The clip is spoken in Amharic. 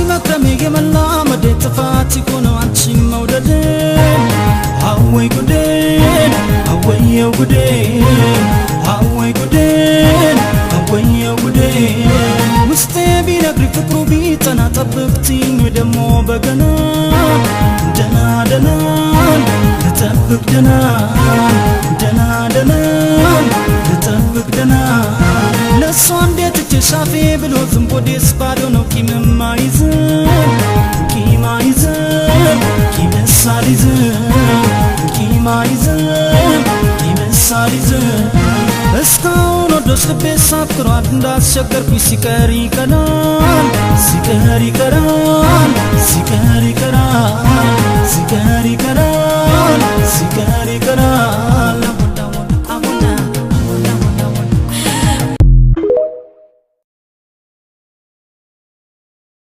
መክረሜ የመላመዴ ጥፋት ሆኖ አንቺን መውደዴ። አወይ ጉዴ፣ አወየው ጉዴ፣ አወይ ጉዴ፣ አወየው ጉዴ። ውስጤ ቢነግሪ ፍቅሩ ቢጠና ጠብቅትኝ ደሞ በገና። ደና ደና ልጠብቅ፣ ደና ደና ደና ልጠብቅ ደና። ለእሷ እንዴት እጄ ሻፌ ብሎ ዝም ሆዴስ ባዶ ነው፣ ቂምም አይዝም፣ ቂም አይዝም፣ ቂምስ አልይዝም፣ ቂም አይዝም፣ ቂምስ አልይዝም። እስካሁን ወዶች ልቤ ሳፍቅሯል፣ እንዳስቸገርኩኝ ሲቀር ይቀራል፣ ሲቀር ይቀራል፣ ሲቀር ይቀራል፣ ሲቀር ይቀራል።